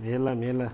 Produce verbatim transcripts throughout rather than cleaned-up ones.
Mela, mela.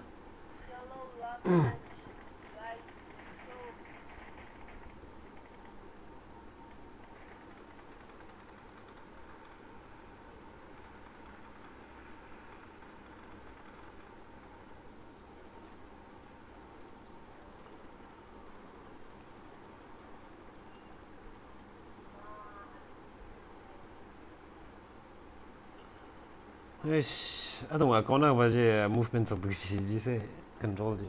Eish, athumwui account akha chi movement sāda kashi chi se control chi.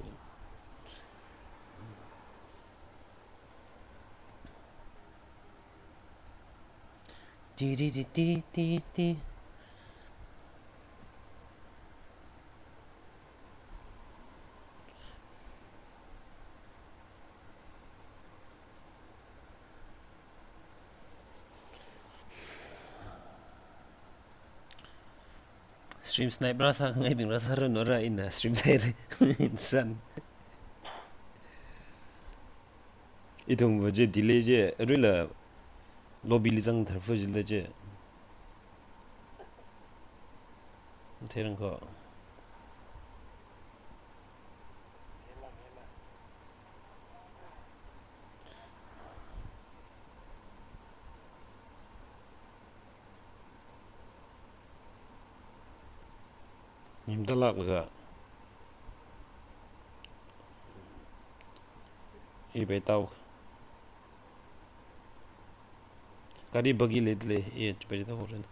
Ti, ti, ti, ti, ti, ti. Stream snipe rāsāngaibing rāsāranu ra, ina stream sāhaira. Insan. Ithumva chi delay chi, aruila lobby li zangtharfa chila chi. Theirang ko. Nimtalak laga. Ibai tau. Gari buggy leida lei, i chibai tau ren.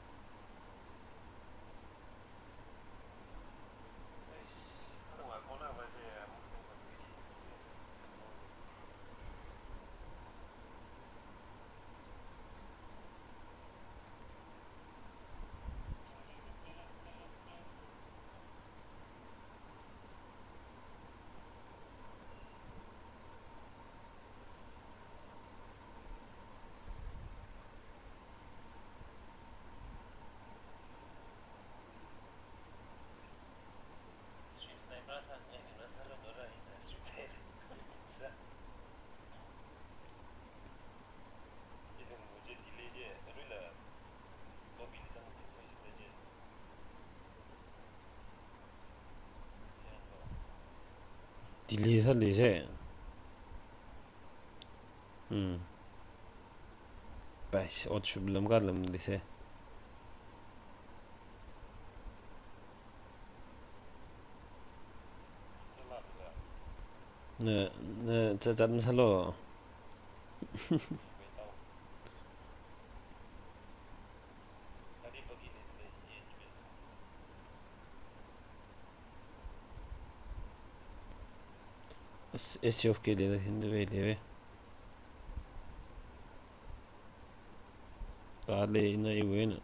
Delay sālei se. Hmm. Pais, ot shublam kalam lei se. Na, na, chat, chat masālu. S C of K le da hindi ve le ve. Ta le ina iwena.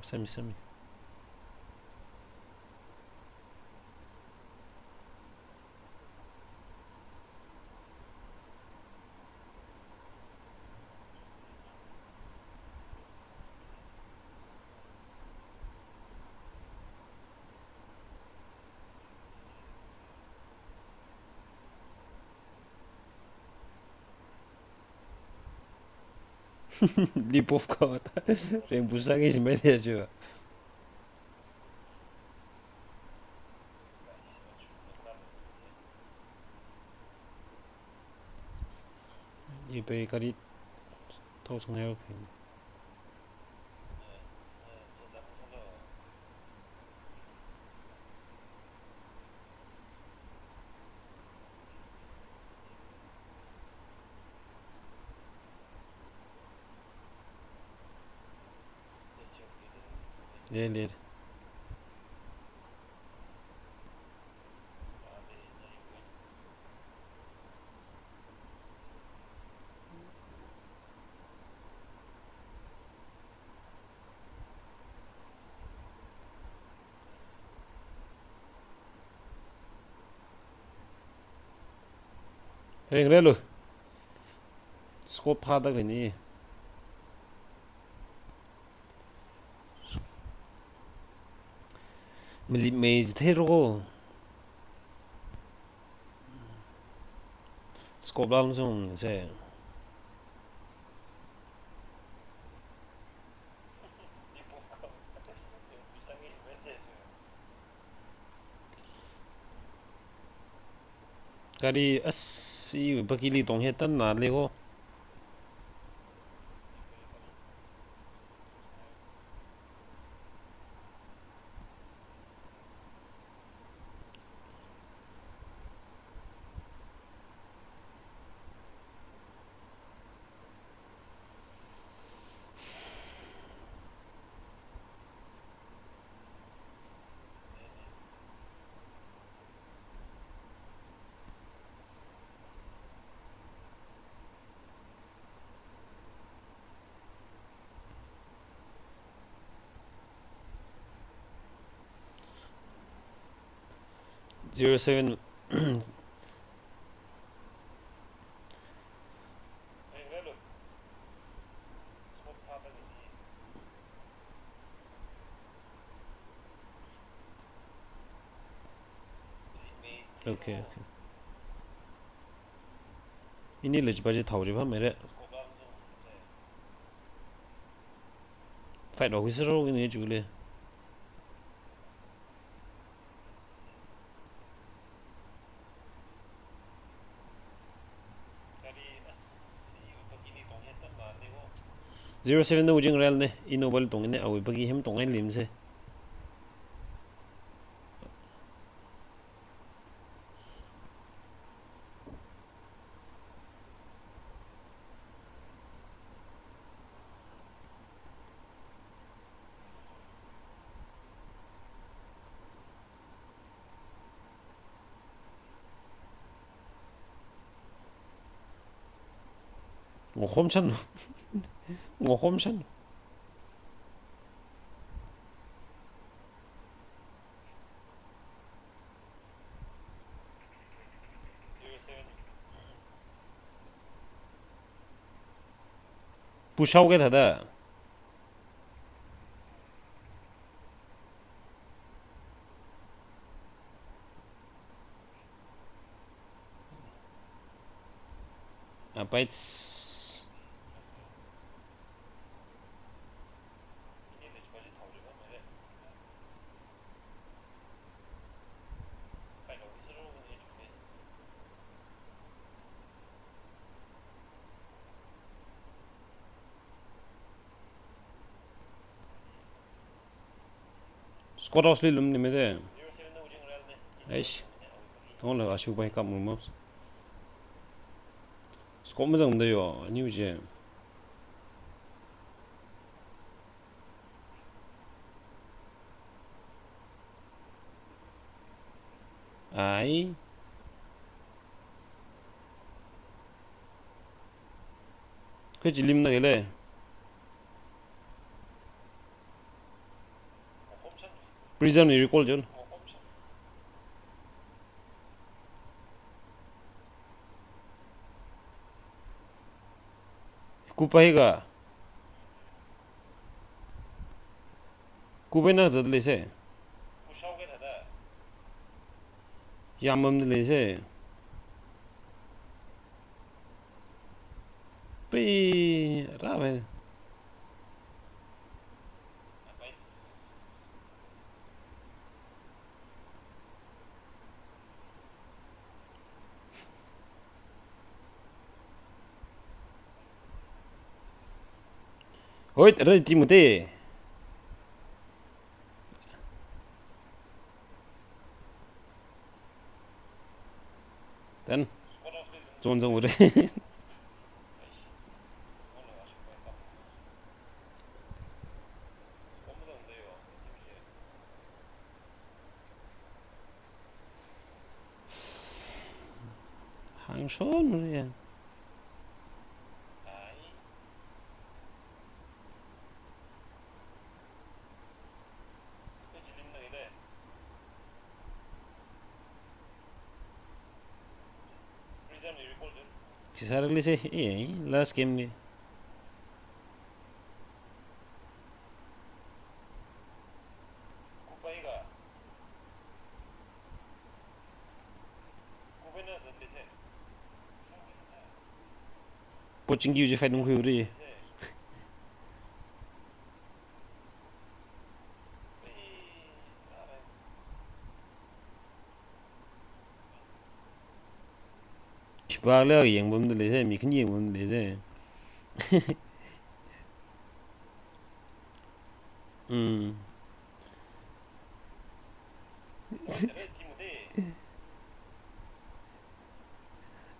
Semi semi. Lipov kawata. Rengpu sāngai si mai de jo. Ipe kari thos ngai okay. Lele. Heng relu. Scope phāda kani. Mili mei thei ro. Scope lam sung se. Kari asi bakili tong he tan na le ho. Zero seven. Okay, okay. Ini lej baje thau je ba mere. Fight officer ro ini ju le. Zero seven na ujing rel ne, ino bal tong ne, awui bagi hem tong ai lim se. Ngokhom chan. Ngokhom chan. Push out ke thāda. Apaits. Squad house li lum ni me de. Eish. Tong le ashuk bai kap mum. Squad mazang de yo, ni uje. Ai. Kachi limna kele. Prism li recall chon. Kupai ka. Kupai na zat lei se. Yamam lei se. Pi ra bai. Hoi, rai Timothy. Then, zon zong ure. Hangshon ure. Sisarali se, eh, last game ni. Pochinki uji fight nung khui uri. Khipākhala yangpamda lei se, mi khan yangpamda lei se. Hmm.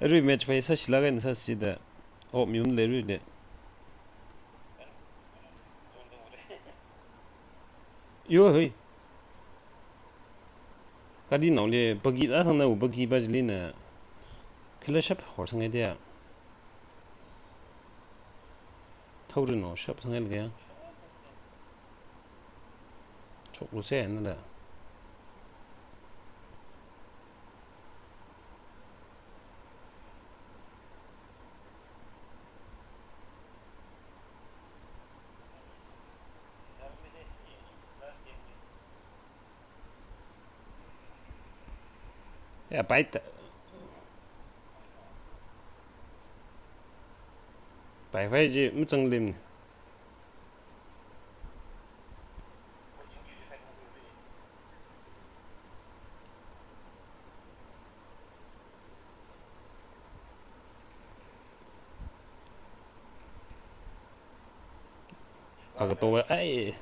Arui match pai sāshila kaina sāshida. Oh, mi um lei arui le. Yo, hei. Kadi nao le, bagi da thang na u bagi ba jili na. Kila shap hor sang dia. Thau rin no shap sang dia. Chok lu se na da. Ya, pai ta. Pai pai ji, machang lim. Aga to ai.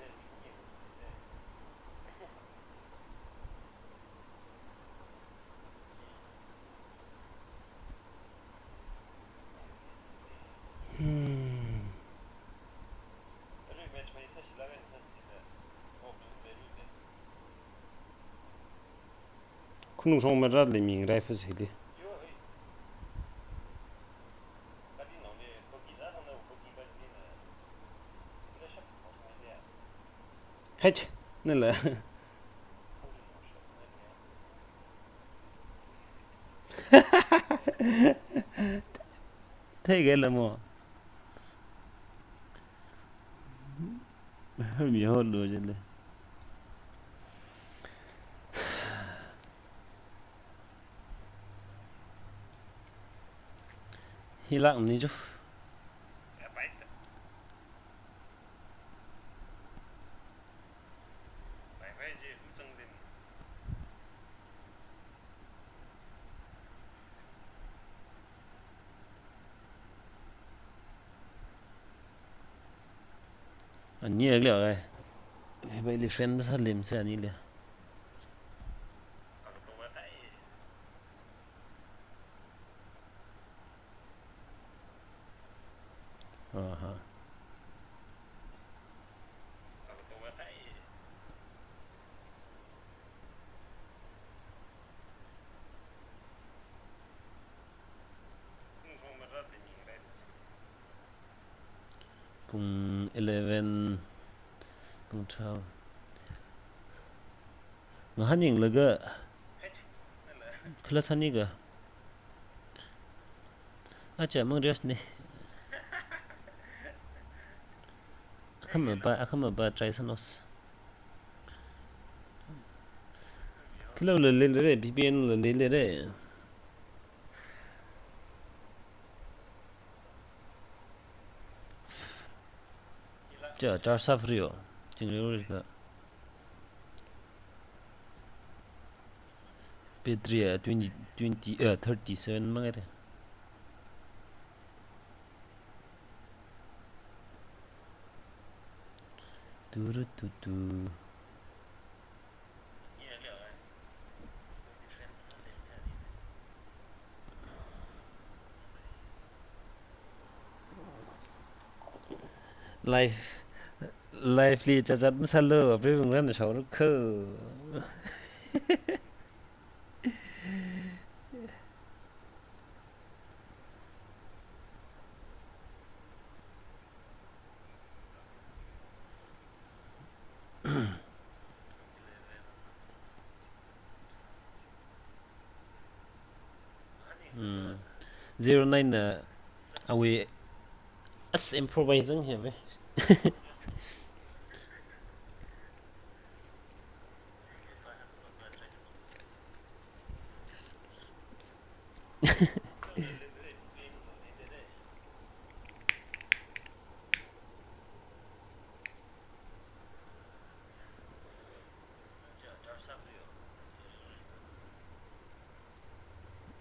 Hmm. Khunung shong marat le ming rifle se le. Hech, nala. Thei gela mo. Mi holo jele. Hilak ni ju. Ani agli agai. Bai li friend masa lim se ani le. Aha. Pung eleven, pung twelve. Ngahān yanglaga khala sāni ka. Acha, mang rest ni. Akhama ba, akhama ba try sānos. Kilo la lele re, B B N la lele re. Cha, charge sāfrio. Chingri ri ka. Battery a twenty, twenty, eh, thirty-seven mang re. Turu tutu. Live, live li chachat masālu, apri bungrana shauru ko. Hmm. Zero nine na, awui as improvising here.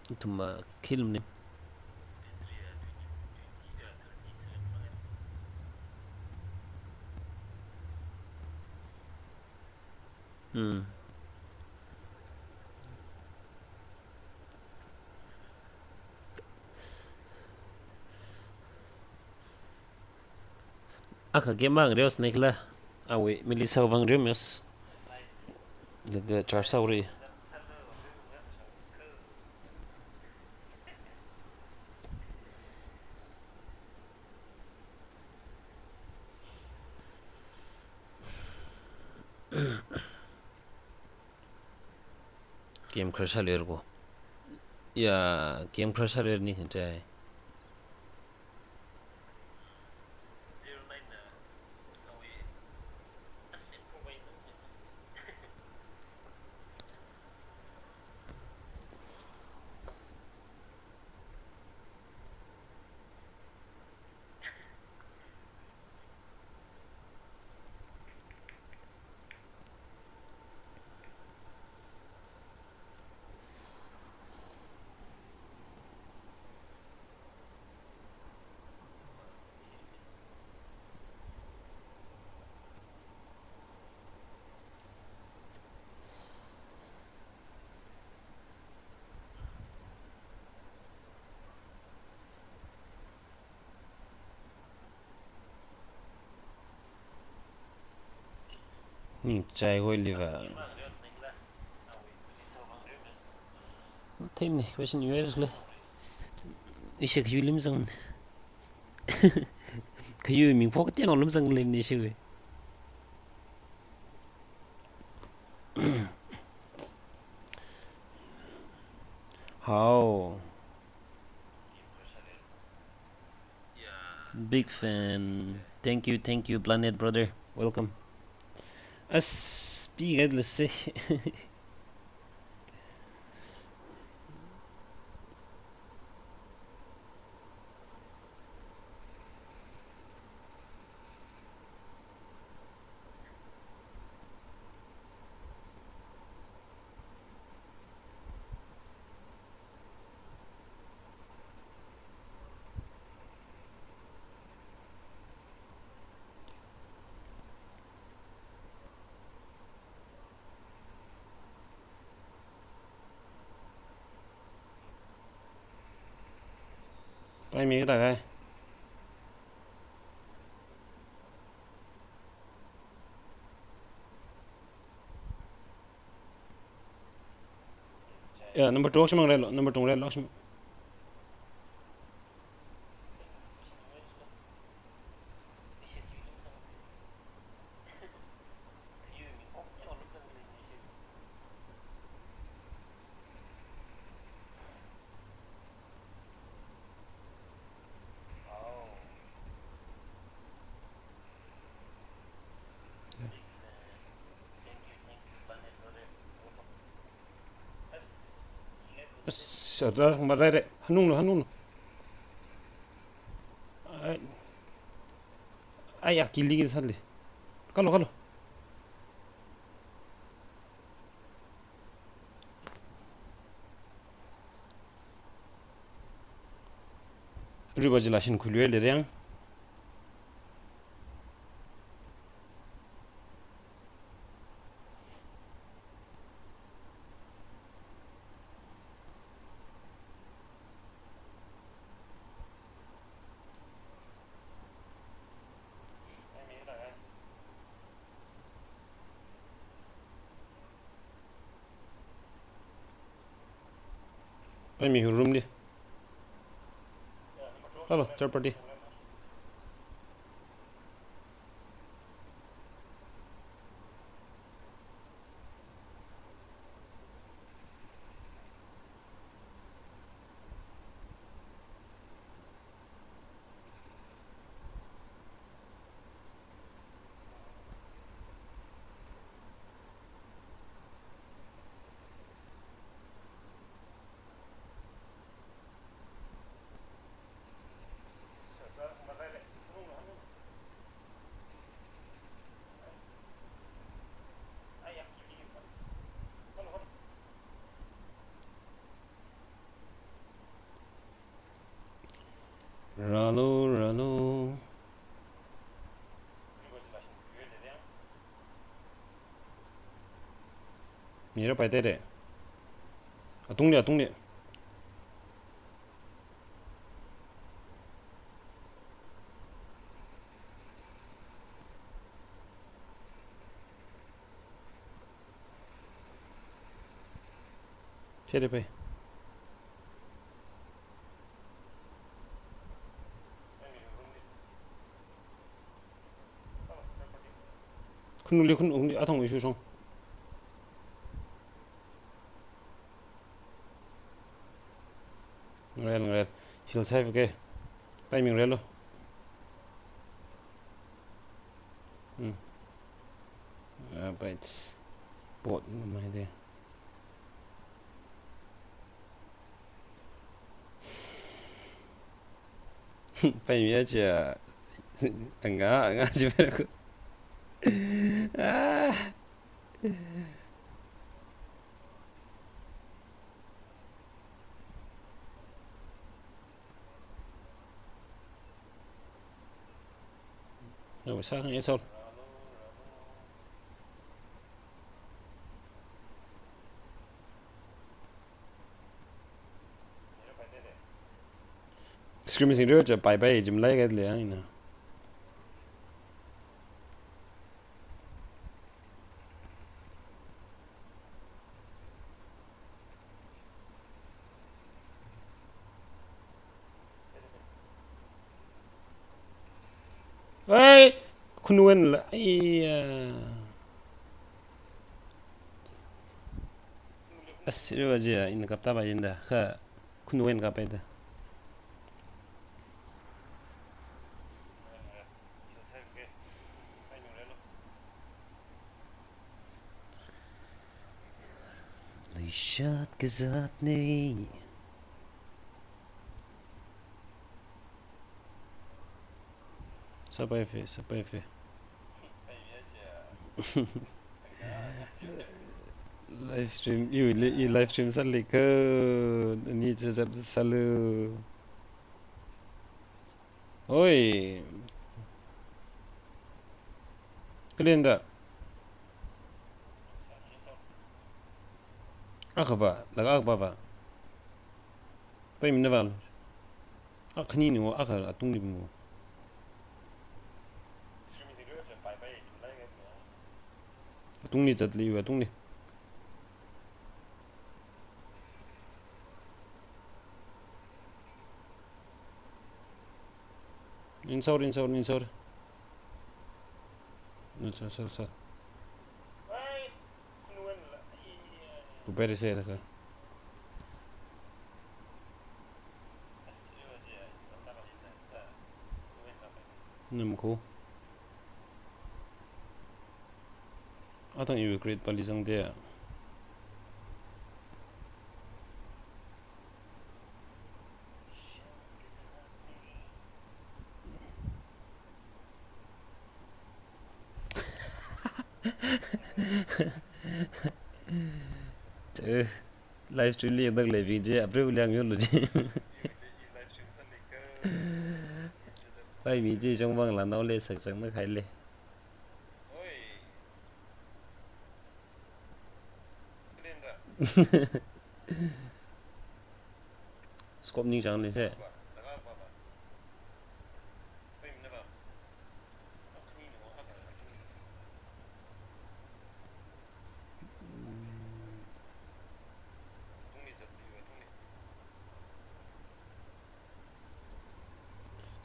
Ithum ma khilum ni. Hmm. Akha game mang rios ni kala. Awui, mili sāvang rios. Laga charge sāuri. Game khara sāler ko. Ya, game khara sāler ni hintai. Ning chai hoi liva. Themni question yuir le. Ishi khayu lim zang. Khayu ming phok tian lim zang lim ni shi. How? Big fan. Thank you, thank you, Planet Brother. Welcome. As big as, let's say. Pai mi ta kai. Ya, number two shimang relo, number two relo shimang. Sardar, marare. Hanunglu, hanunglu. Ai. Ai, akili ki sali. Kalo, kalo. Riba jila shin khulwe le reng. Paimi room li. Hello, third party. Rālu, rālu. Nira pai tere. Atungli, atungli. Tere pai. Khunungli, khunungli, athang issue shong. Ngarel, ngarel. Hill side ke. Timing relo. Hmm. Ah, but it's board, no idea. Paimi aja. Anga, anga jiberku. Ah. Yo, sa hang esol. Screen sing rio cha pai pai jim lai ka le ang ina. Ai, khunwen la, ai, ah. As, rio aja, ina kapta ba inda, kha khunwen kapai da. Leishat kazat nei. Sapai fe, sapai fe. Live stream, i, i live stream sāli ko, ni cha cha sālu. Oi. Kalenda. Akha va, laga akha va. Paimina va. Akhani ni wo, akha atungli mo. Atungli zatli, atungli. Insor, insor, insor. Insor, insor, insor. Kuperi se da ka. Namko. Atang iwui create pali zangde. Che, live stream li yangdaleibing chi, approve liang yolu chi. Paimi chi shongmanglā naole sakchang na khaile. Scope ningchāng le se.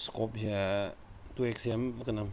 Scope hiya two X M kanam.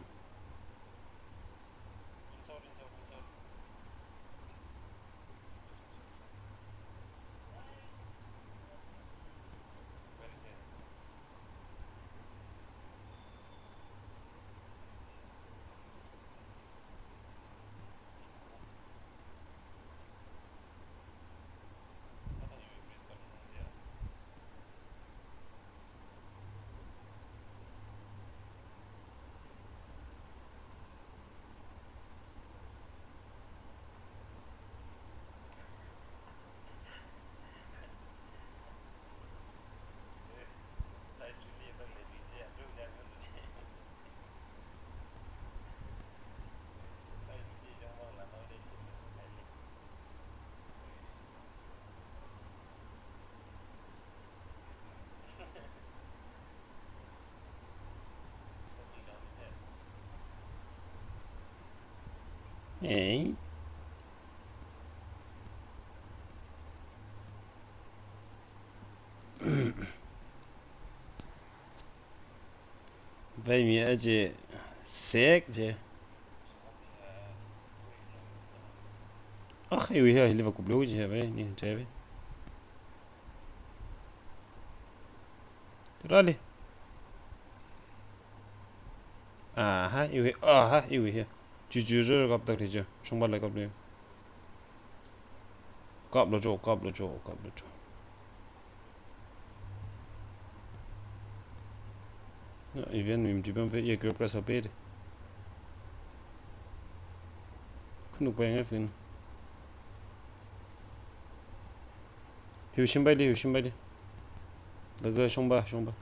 Ei. Paimi aja sek je. Ah, iwui hiya, hili va kuplu je vai, ni je vai. Rali. Aha, iwui, aha, iwui hiya. Ju ju ju kap tak le je. Shongpa la kap le. Kaplu jo, kaplu jo, kaplu jo. Na event wui mati pam fe ye group ka sa pe de. Khanuk pa ngai fin. Hiu shimpai de, hiu shimpai de. Laga shongpa, shongpa.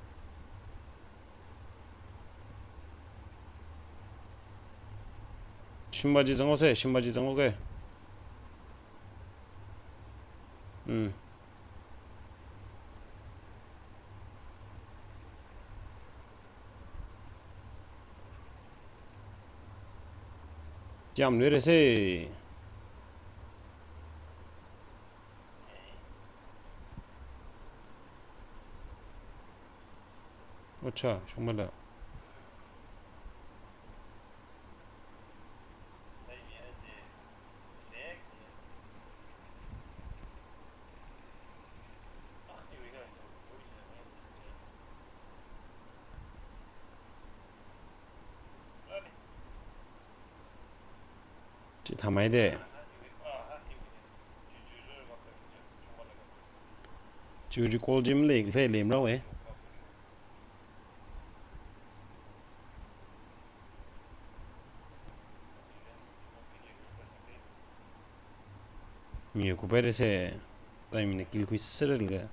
Shimpa chi zanglo se, shimpa chi zanglo ke. Hmm. Yamluire se. Ocha, shongpa la. Chithāmei de. Chu recall jim le, le lemrao e. Mi kupai re se, tai mi na kill khui sere le.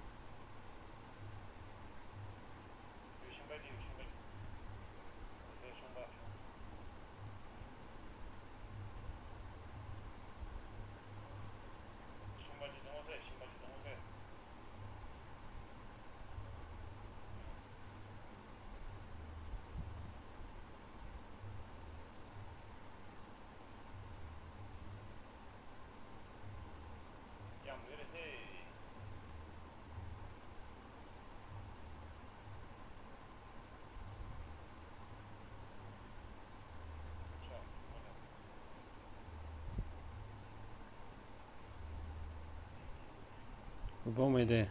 Upameide.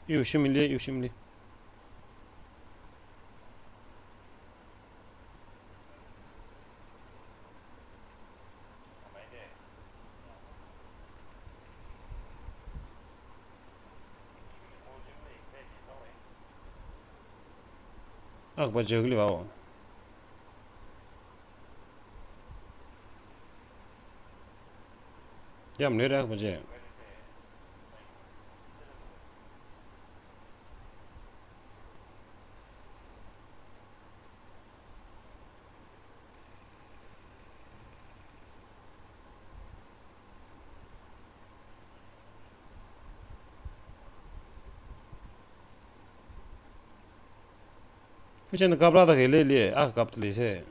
Iu shimli, iu shimli. Akpa jagli vao. Yam lera kaje. Khuichān kapra da kele le, a kapta leise.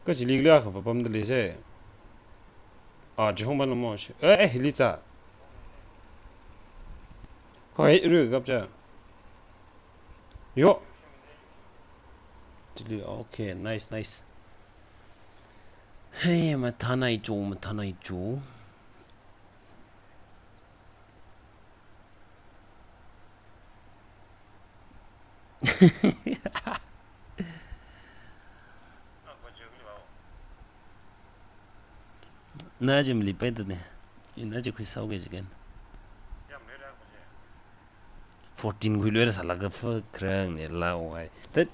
Kachili kali akha va pamda leise. A, chihong ban mo. Eh, eh, hili cha. Hoi, ru kapcha. Yo. Chili, okay, nice, nice. Hey, mathānai chu, mathānai chu. Na jim li pai tane. Ina ji khui sau ke jiken. Fourteen khui loi sālaga fa khrang ne la wai. That.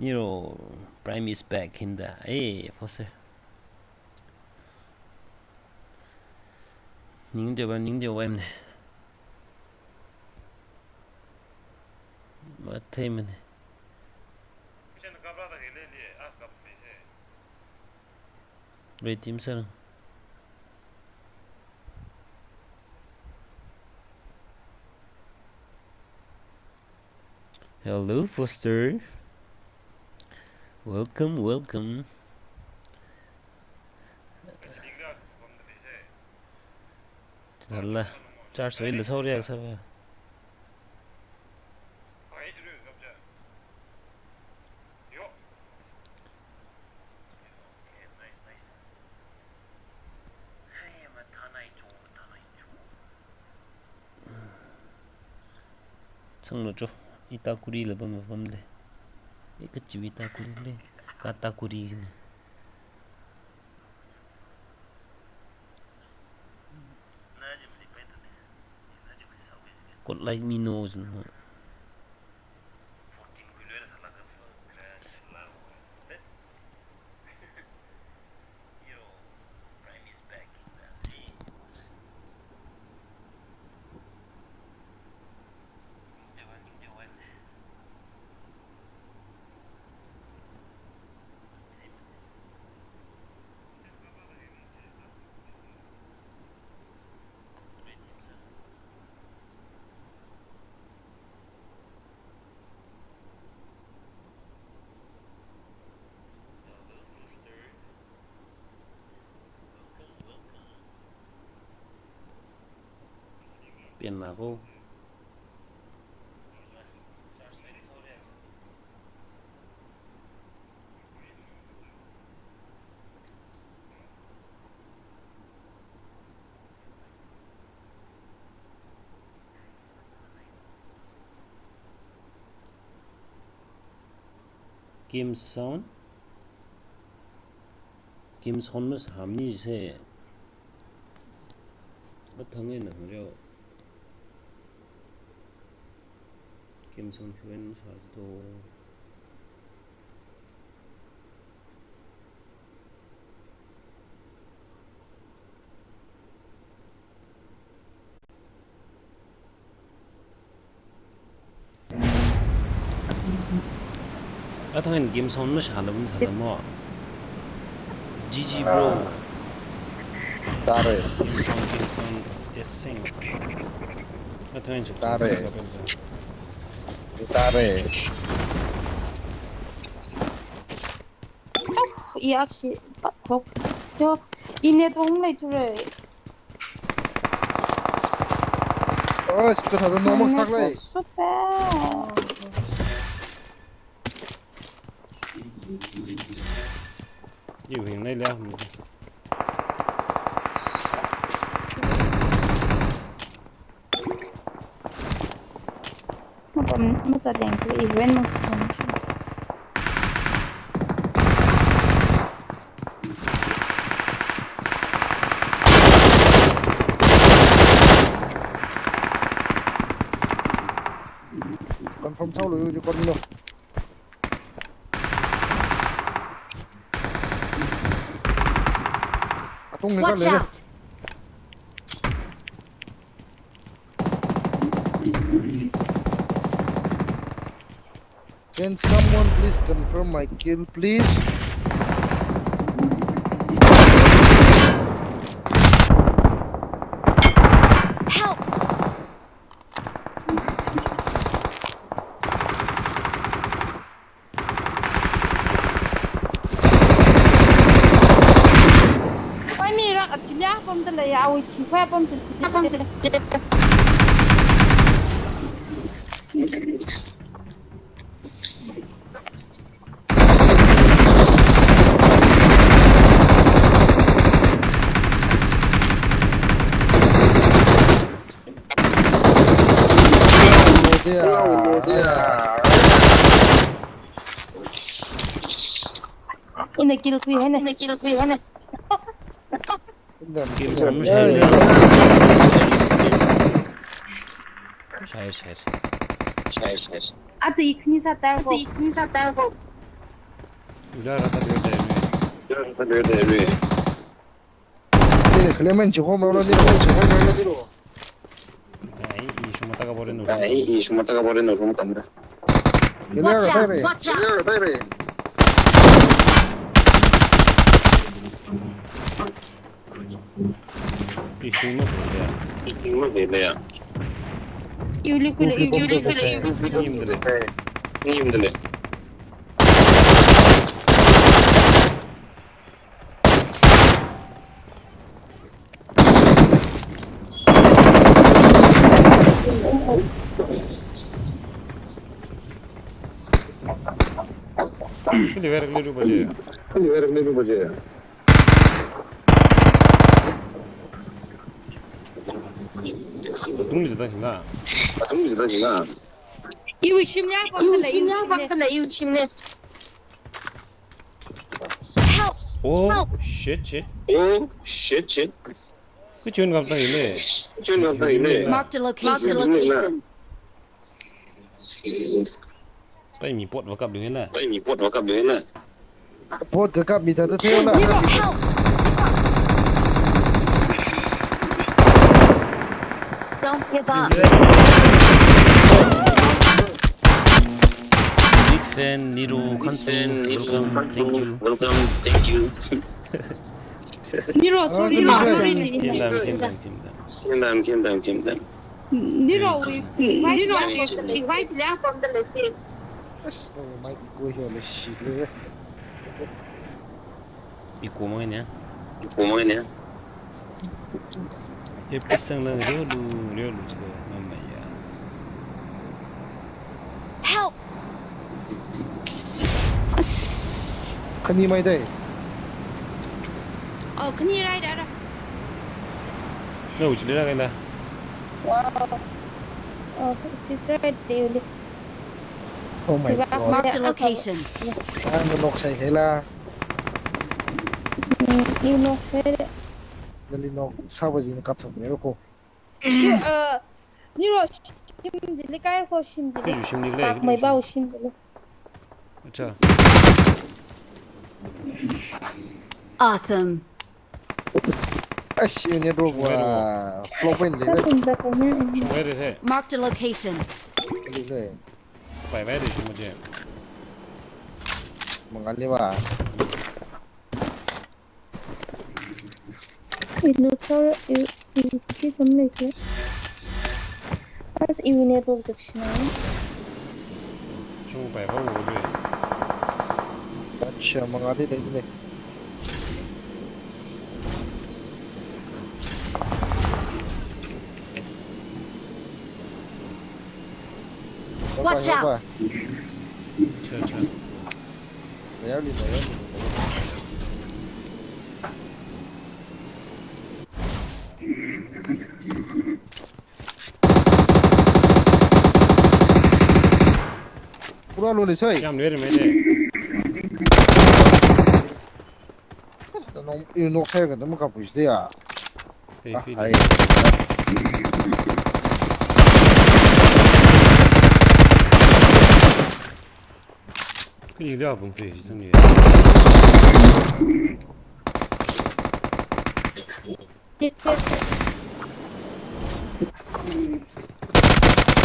Niro Prime is back in the. Hey, foster. Ning de ba, ning de wa em ne. Mathei mane. Red team sir. Hello, Foster. Welcome, welcome. Tala, charge wei la sauri ya sauri. Changlo cho, Itakuri la pam pam le. Ikachi Itakuri le, Katakuri ne. Kod like me no jin ho. Pin na ko. Kim Son. Kim Son mas hamni se. Mathang ina hang reo. Kim Son Huen sa to. Athang in game sound masāla masāla mo. G G bro. Tare. Game sound, game sound, testing. Athang in tare. Tare. Iyakshi pathok. Yo, ine tong lei ture. Oh, it's because I don't know what's happening. Super. Yu hing nei lia. Mapam, machadeng tu, even machadeng. confirm sālu, yu, yu, kon lo. Atung ni ka Watch le. Out! Can someone please confirm my kill, please? Help! Pai mi rak achilia pam da lei, awui chi pai pam chi, pam chi. Ina kill khui haina. Ina kill khui haina. Kill sum share. Share, share. Share, share. Atu ikhni sa tar ko. Atu ikhni sa tar ko. Uda rata de de. Uda rata de de. Ni Clement chi home lo ni. Ai, i shumata ka bore no. Ai, i shumata ka bore no rum kamra. Watch out! Watch out! I shuma de ya. I shuma de ya. Iwuili khuile, iwuili khuile, iwuili khuile. Nim de le. Nim de le. Kali verak le rupa je. Kali verak le rupa je. Tung jida hina. Tung jida hina. Iwui shimli ya, bang kala iwui shimli. Help! Oh, help! Shit, shit. Oh, shit, shit. Kachun kam ta hile. Kachun kam ta hile. Marked a location. Marked a location. Pai mi pot va kap ding na. Pai mi pot va kap ding na. Pot ka kap mi ta ta theo na. Help! Don't give up. Big fan, Nero, Big fan, Nero, welcome, Khansu, thank you. Welcome, thank you. Nero, sorry, Nero, sorry. Kim dam, kim dam, kim dam. Kim dam, kim dam, kim dam. Nero, we, Nero, we, we, we, Mic ko hiya le shi le. Iko mang ne. Iko mang ne. He pisang lang riu lu, riu lu chika ngamai ya. Help! Khani mai dai. Oh, khani rai da ra. Na uchi le ra kai na. Wow. Oh, she's right there. Oh my God. Marked a location. Ah, na nok sai hela. Mm, i nok sai. Nali nok sāva jin kap thang ne ko. Shi, uh, Nero shim jili kai ko shim jili. Kaju shim ni le, pak mai bau shim jili. Acha. Awesome. Ashi ne ro wa. Flow point le. Sa pun da ko ne. Chungwai de se. Marked a location. Kali le. Pai pai de shim je. Mangali wa. Ilu tsara, i, i, ki kam lei ke. As i network jakshina. Chung pai ba wo de. Acha, mangali lei le. Watch out! Acha, acha. Mayarli, mayarli. Pura lo le sai. Yam le me de. Nong, i nok sai ka dam ka pui de ya. Hey, ah, feel ai. It. Kali liya bung fe, jisang ni.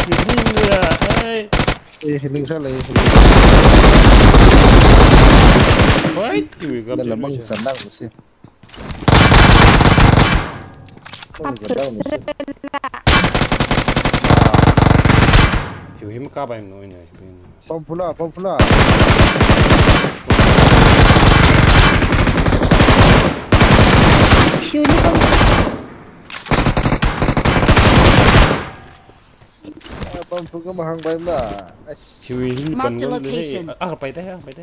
Healing ya, ai. Eh, healing sālei, healing. Fight, kiwi gap. Nala je, mang je. Sanang si. Mang sanang si. Yu him ka bai no ina. Pam fula, pam fula. Shiwui pam. Ah, pam fula mahang bai ma. Ai. Shiwui him. Mark the location. Ah, pai te, ah, pai te.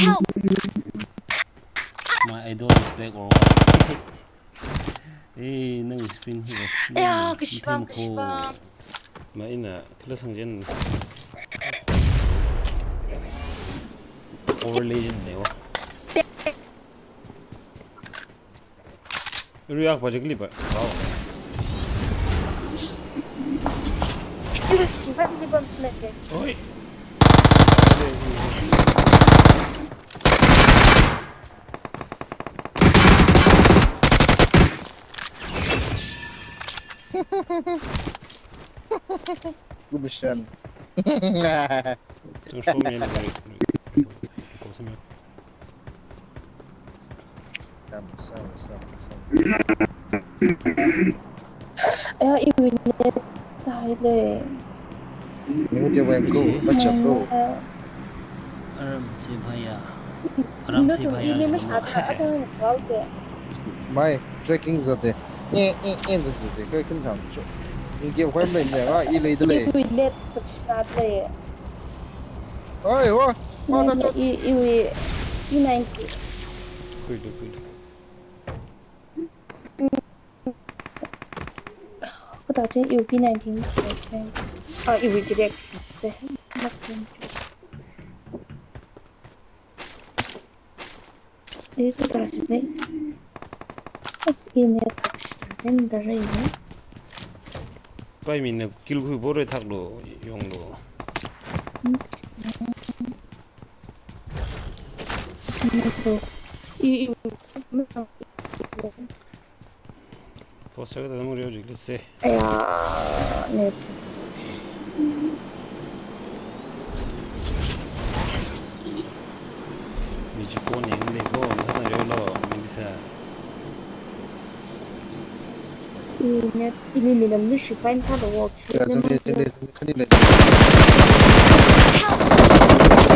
Help! My idol is back or what? Eh, nang is fin here. Aya, kashibang, kashibang. Ma ina, kala sangjen. Overlay jin ne wa. Area pa jigli pa. Wow. Oi. Good mission. Thanks for me. Sam, sam, sam, sam. Aya, iwui net taile. Ni uti wem ko, bacha ko. Aram se bhaiya. Aram se bhaiya. Mai, trekking zate. Eh, eh, eh, zate. Kai kin tham cho. Inge wem le ne, ah, i lei de le. Iwui net taile. Oi, wa. Wa ta ta. I, iwui, P ninety. Kui de, kui de. Kata chen U P nineteen. Ah, U P direct. Eh, kata chen. As in it chen dare ne. Pai mi na kill khui bore thak lo, yong lo. I, i, Poster ka tadam riu jik lise. Aya, net. Mi ji ko ne le ko, mi sa na riu lo, mi di sa. I net, ini minam ni shi fine sa lo work. Ya, sini, sini, sini, kani le.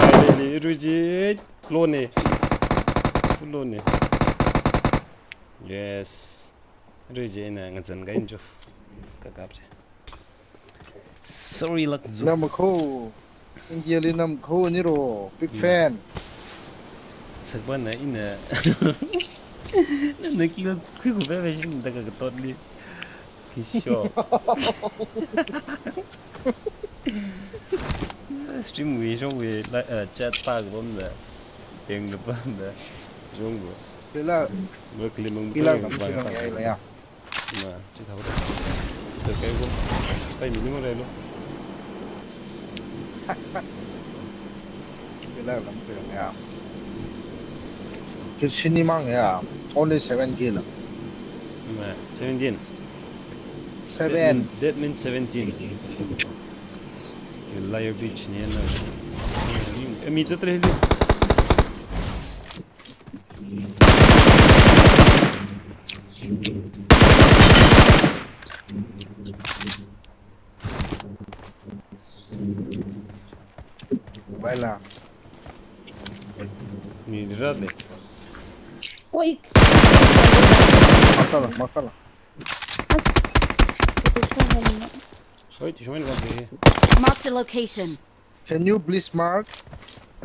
Ai, le, le, ruji. Lo ne. Lo ne. Yes. Ruji na ngazan ka injuf. Kakap je. Sorry lak zu. Nam ko. India li nam ko ni ro. Big fan. Sakban na ina. Na ki khui ku be be shin da ka tot li. Kisho. Stream wui, shong wui, like, uh, chat pa ka bom da. Peng da bom da. Shong bo. Pila. Mo kli mang pila peng mang bang pila ya, ya. Na, chi thau da. Chi kai bo. Kai mi ni mo rai lo. Pila lam pila ya. Kill shini mang ya. Only seven kill. Na, seventeen. Seven. That mean, that means seventeen. You liar bitch, ni na. Eh, mi zatre hili. Baila. Ni dirat le. Oi. Makala, makala. Oi, ti shong ni ba. Mark the location. Can you please mark?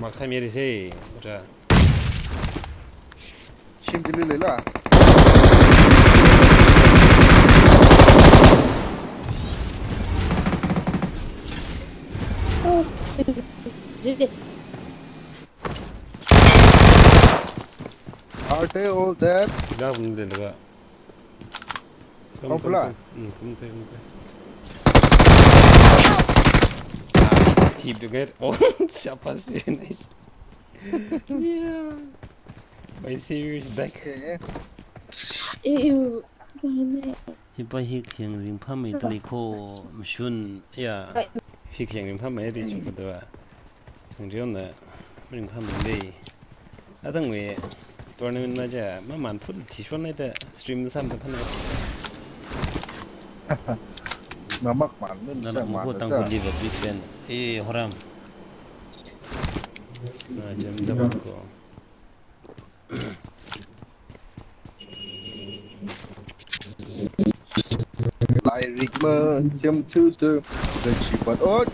Mark sai meri se, uta. Shim dili le la. Are they all dead? Ila bun de laga. Kum, kum, kum. Hmm, kum te, kum te. Tip to get. Oh, shabash, very nice. Yeah. My savior is back. Okay. Ew, ew. Hipa hi khayang ringphāmei tali ko mashun. Ya. Hi khayang ringphāmei ri chungkha da. Ngareo na ringphāmei lei. Atang we tournament na ja, maman phut thi shon na da stream sam da phana. Mamak man nun. Nana sa mukho man tang da. Ko live a big fan. Eh, Horam. Na jam jam ko. Lairik ma jam tu tu da chi pat ot.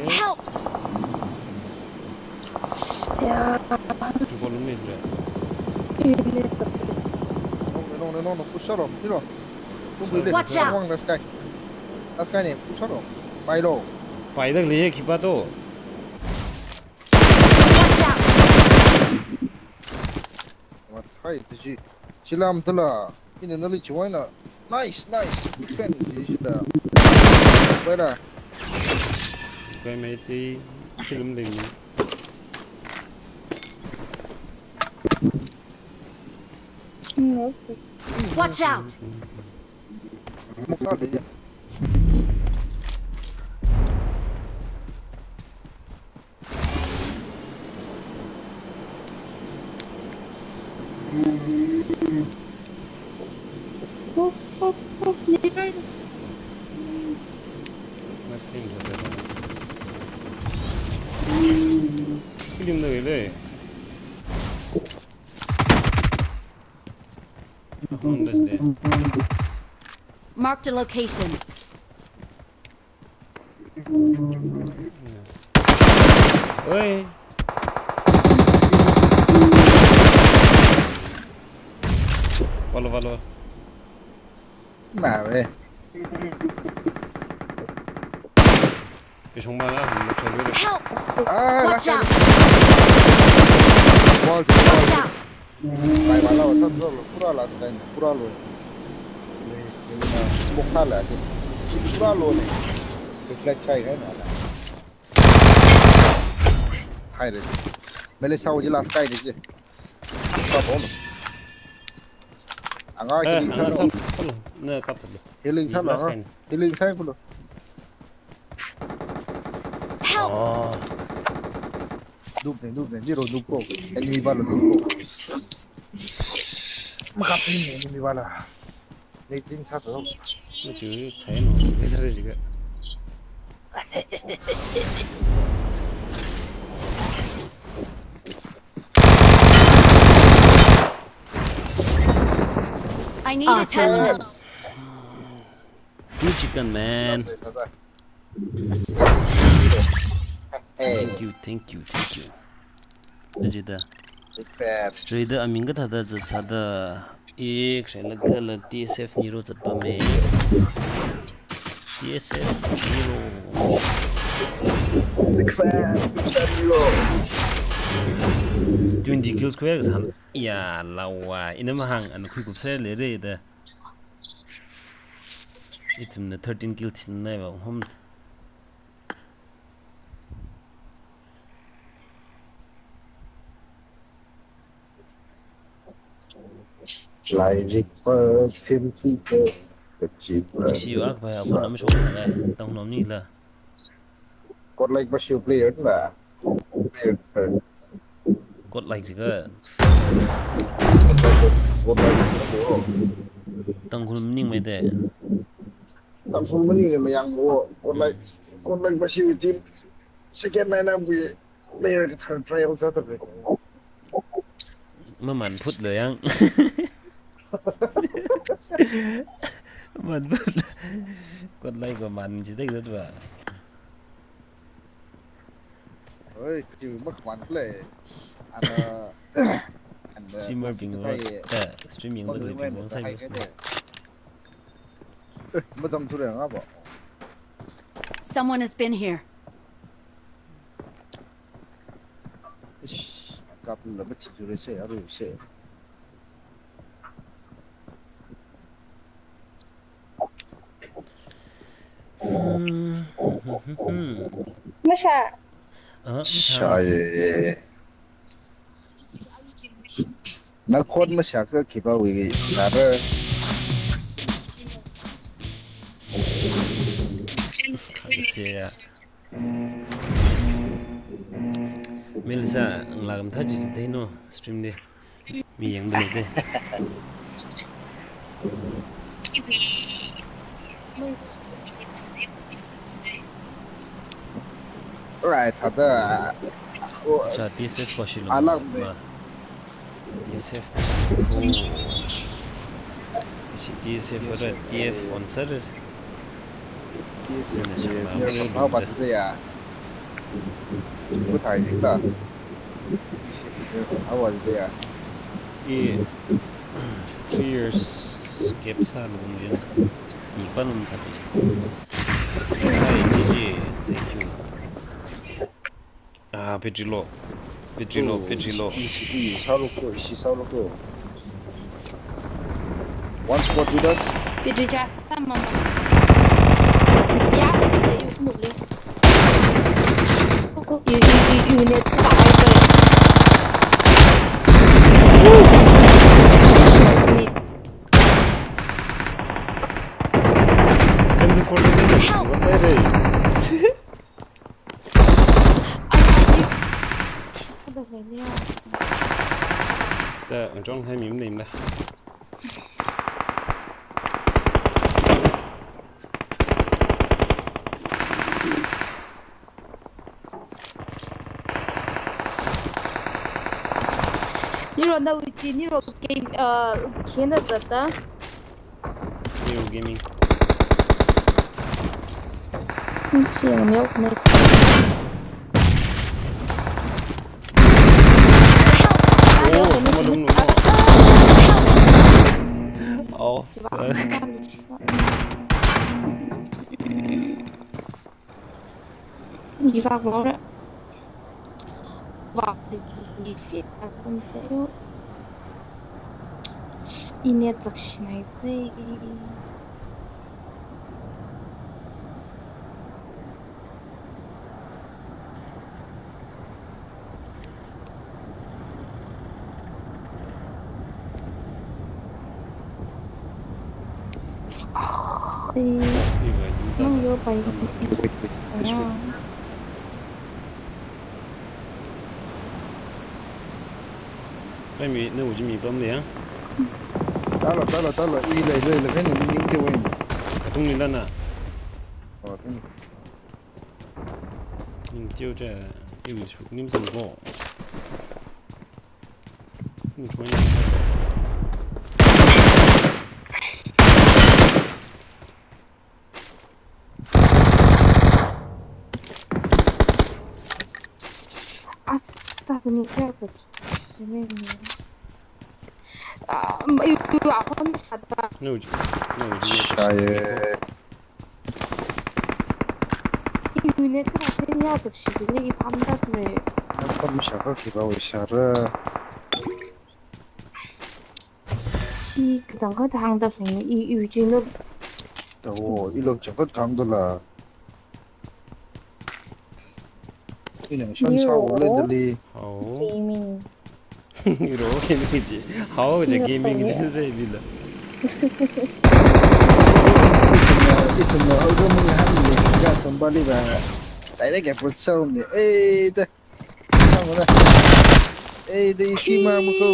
Help! Ya. Tu ko lum ni je. Ini tu. No, no, no, no, no, push up, you know. Watch out! Wang last guy. Last guy ni, push up. Pai lo. Pai da le ki pa to. Watch out! Mathai tu ji. Chilam tu la. Ini nali chiwai na. Nice, nice. Good fan ji ji da. Pai la. Pai mai ti film ding. Watch out! Mukha de. Nothing happened. Kilim na le. Ahon das de. Marked a location. Oi. Vālo, vālo. Mave. Kishong ma na, mo chai lo. Help! Ah, watch out! Wall, wall. Watch out! Pai vālo, san lo, pura last guy, pura lo. Le, le, na, smoke sāla, de. Pura lo ne. Reflect chai hai na la. Hai re. Mele sao ji last guy ne ji. Kap on. Anga healing sālo. Sālo. Na kap lo. Healing sālo. Last guy ne. Healing sālo. Help! Oh. Dup ne, dup ne, zero dup ko. Enemy vālo dup ko. Makap ne enemy vālo. Late in sāto. Machu, khaino, zero jiga. I need attachments. Two chicken, man. Thank you, thank you, thank you. Ajida. Big fan. Rida aming kathāda zatsāda. Ik, shela kala T S F niro zatpamei. T S F niro. Big fan, big fan niro. Twenty kills khuiya kasāna. Ya, lawa. Ina mahāng, ana khuikup sālei rida. Ithumna thirteen kill thinna ba hom. Lairik pa thim thim pa, kachi pa. Isi wa pa ya, pa nam shok na, tang nom ni la. Kotlaik pa shiu player na. Player. Kotlaik jiga. Kotlaik. Tangkhul maningmei de. Tangkhul maningmei mayang mo. Kotlaik. Kotlaik pa shiu team. Second line up we player kathar trial sāda re. Maman phut lo yang. Man phut lo. Kotlaik ko man chi dek zat ba. Oi, kachi mak man play. Ana, ana, streamer bing lo, eh, streaming lo bing lo sai. Eh, mazam tu re nga ba. Someone has been here. Ish, kap la ba chi jure se, aru se. Hmm. Mhm. Masha. Ah, masha. Shaye. Nakhon masha ka khipāwui shāra. Khalei se ya. Melissa, ngalā mathā chi chi theino stream li. Mi yangda leida. Right, thāda. Cha T S F pa shilo. Alarm ma. T S F pa shilo. Ishi T S F ra T F on sir. T S F. Ina shang na. Ina shang na. Ba ba ya. Kuthai ni ta. How was there? I three years gap sālungli. Nipa num sapi. Hi, G G, thank you. Ah, battery low. Battery low, battery low. Ishi, ishi, sālu ko, ishi, sālu ko. One squad with us. Battery charge tam mama. Ya, you move. You, you, you, you need to buy it. M P four. Help! What the hell? Ai, ai, ai. Kada hoi ne. Da, jong hai mi mlei mla. Niro na uchi, Niro game, uh, kena zata. Neo Gaming. Nxi yang myo ne. Oh, sama dum dum. Oh, fuck. Ni vak vang ra. Vak di ki fit a kan se yo. Ine tsak shinai se. Ah, eh, nang yo pai. Wait, wait, wait, wait. Ai mi, na uji mi pam le ya? Talo, talo, talo. I lei, lei, lei, kani ning te wai. Katung ni lana. Oh, tung. Ning teo cha, iwi suk nim sang ko. Ning choi ning. Asta, ni kya sa. Ah, yu, yu, ahon kata. No, no, no. Shaye. Unit ka theiya chak shi chili i pamda re. Pam shaka ki ba wishara. Chi kachangkhat hāngda phing i, i chi no. Tawo, i lok changkhat hāngda la. Ina shan sa wo le dali. Hao. Gaming. Iro, gaming ji. Hao, je gaming ji se bila. Ithumna, ithumna, hao gaming han le, ga sambali ba. Direct ya put sound ni. Eh, da. Sound na. Eh, da ishi ma muko.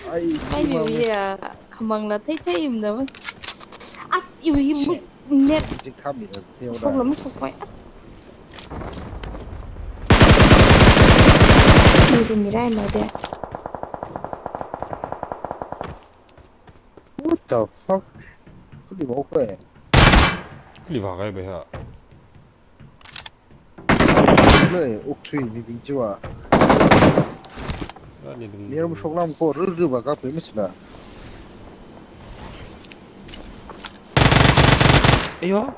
Ai, ishi ma muko. Ai, ya, kamang la thei thei im da. As, iwi mu. Net. Jik tham ni da, theo da. Problem shok pai. Ni de mirai ma de. What the fuck? Kuli mo ko e. Kuli wa kai be ha. Lo e, ok three ni ding jiwa. Ni ding. Ni ram shok lam ko, ru ru ba ka pe mi sila. Ayo.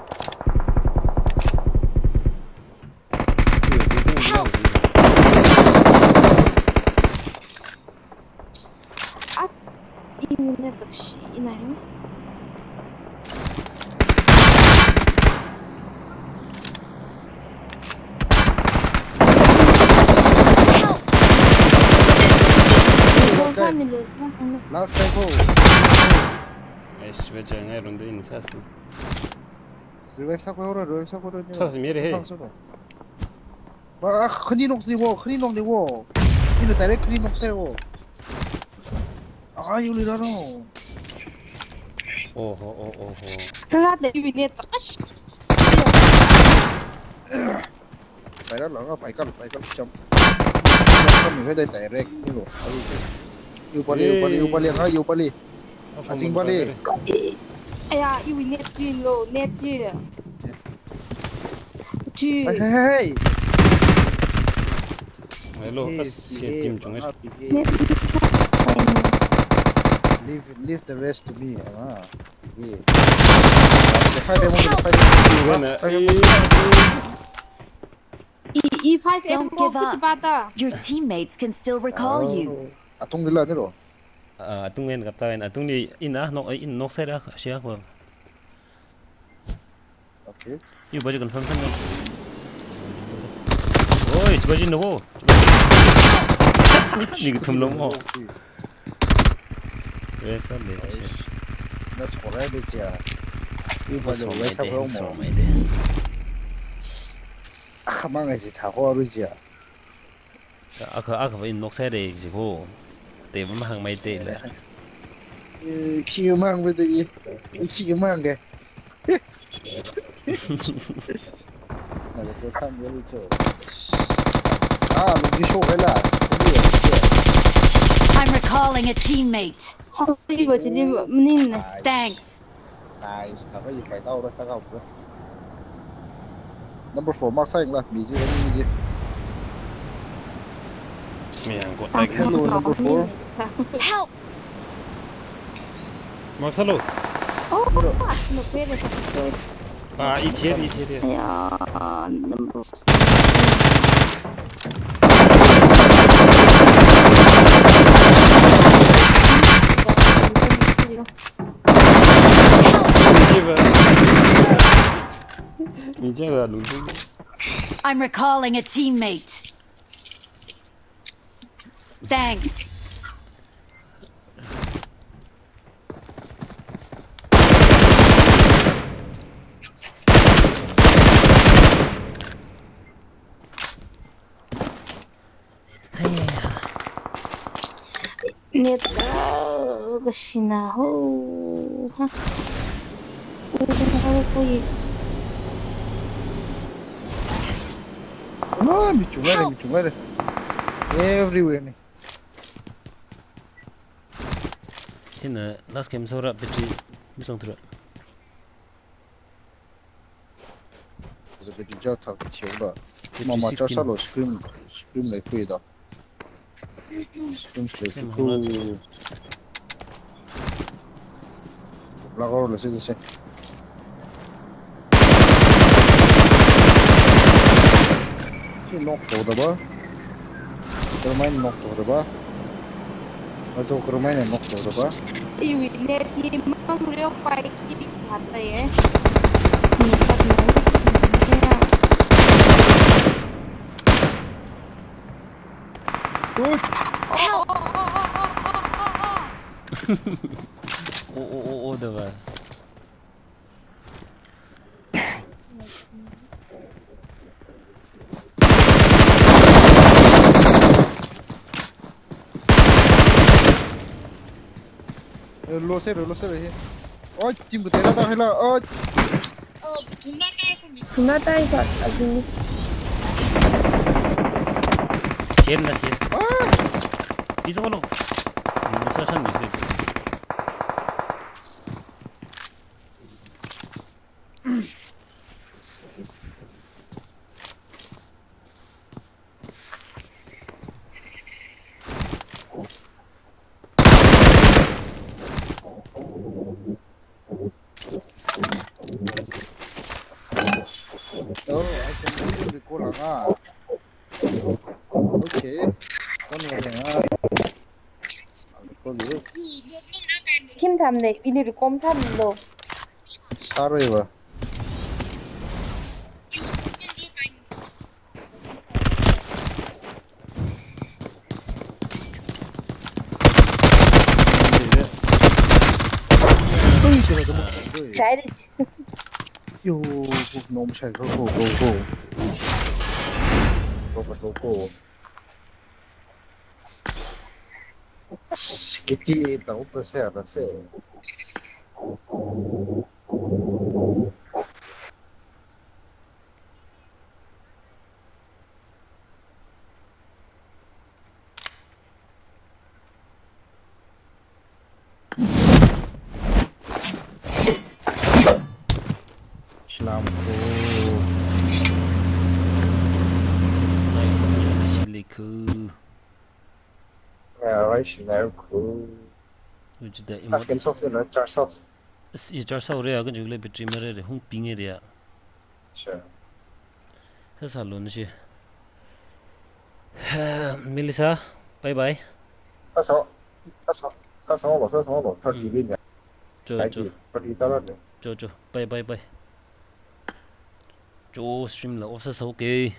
As, ina chak shi, ina hi. Last time ho. Eish, vecha ngai ronda ini sasi. Revive sākhuihaora, revive sākhuihaora ni. Sasi mire he. Bang sāra. Ba, ah, khani nok si wo, khani nok ni wo. Ina direct khani nok si wo. Ah, you little no. Oho, oh, oho. Rāda iwui net takash. Paira langa, paikal, paikal, jump. Jump kami khaida direct ni lo. Iwui pali, iwui pali, iwui pali, nga, iwui pali. Asing pali. Aya, iwui net chi lo, net chi. Chi. Hey, hey, hey. Hello, hey, as behave, team chung ah, behave. Net chi. Leave, leave the rest to me, ah. Behave. Five M, five M. Wena, ah, five M. E, E five M. Don't give up. Your teammates can still recall you. Oh. Atung lila ni ro. Ah, atung en kapta en, atung ni ina nok, in nok side a, shia ko. Okay. Iwui ba chi confirm sāna. Oi, chi ba chi no. Ni kathum long mo. Okay. Wei sāle, shi. Nas korai de chia. Iwui ba chi wei sā ko mo. Akhamang ai si tha ko ru chia. Akha, akha va in nok side ji ko. Te va mahāngmei te la. Eh, khi mahāngmei te i. I khi mahāngke. Nala ko tham ya lu cho. Ah, lu ji sho kai la. I'm recalling a teammate. Hoi, ba chili maning ne. Thanks. Nice, kha ba yi pai tau ra ta kau ko. Number four, mark sāyangla, mi ji, mi ji. Mi yang ko, like, hello, number four. Help! Mark sālu. Oh, no, wait a second. Ah, it's here, it's here, here. Yeah, number four. I'm recalling a teammate. Thanks. Net, ah, kashina ho. Ha. Oh, koi. Ah, mi chunga re, mi chunga re. Everywhere ni. Hina last game sora battery misong thura. Kala battery ja thak chiu la. Mama cha sixteen. Sālu scream, scream lei khui da. Scream lei khui. Scream hang la. Lagor la se se. Chi knock to da ba. Termine knock to da ba. Ato termine knock to da ba. Iwui net hi mang reo pai ki hata ye. Ni kat no. Ui. Oh, oh, oh, da ba. Eh, lo se, lo se, he. Oi, team ko tera ta hela, oi. Thumna tai sa, azin. Chen na chen. Ah! Iso lo. Masa san ni se. Oh, I can really recall, ah. Okay. Don't worry, ah. I'll recall you. Kim tham ne, ini recall tham lo. Sorry, ba. Chai de. Yo, nom shai ko, ko, ko, ko. Ko, ko, ko, ko. Kiti tau pa se, pa se. Shlam ko. Nai ko, shili ko. Ya, wai shlam ko. Uji da. Askin sok se na, charge sok. Is, i charge sok re, akan jukle battery mare re, hung ping re ya. Sure. Sāsā lun shi. Melissa, bye bye. Sāsā, sāsā, sāsā lo, sāsā lo, thirty minutes. Cho, cho. Thirty tara ne. Cho, cho. Bye, bye, bye. Cho, stream la off sāsā, okay.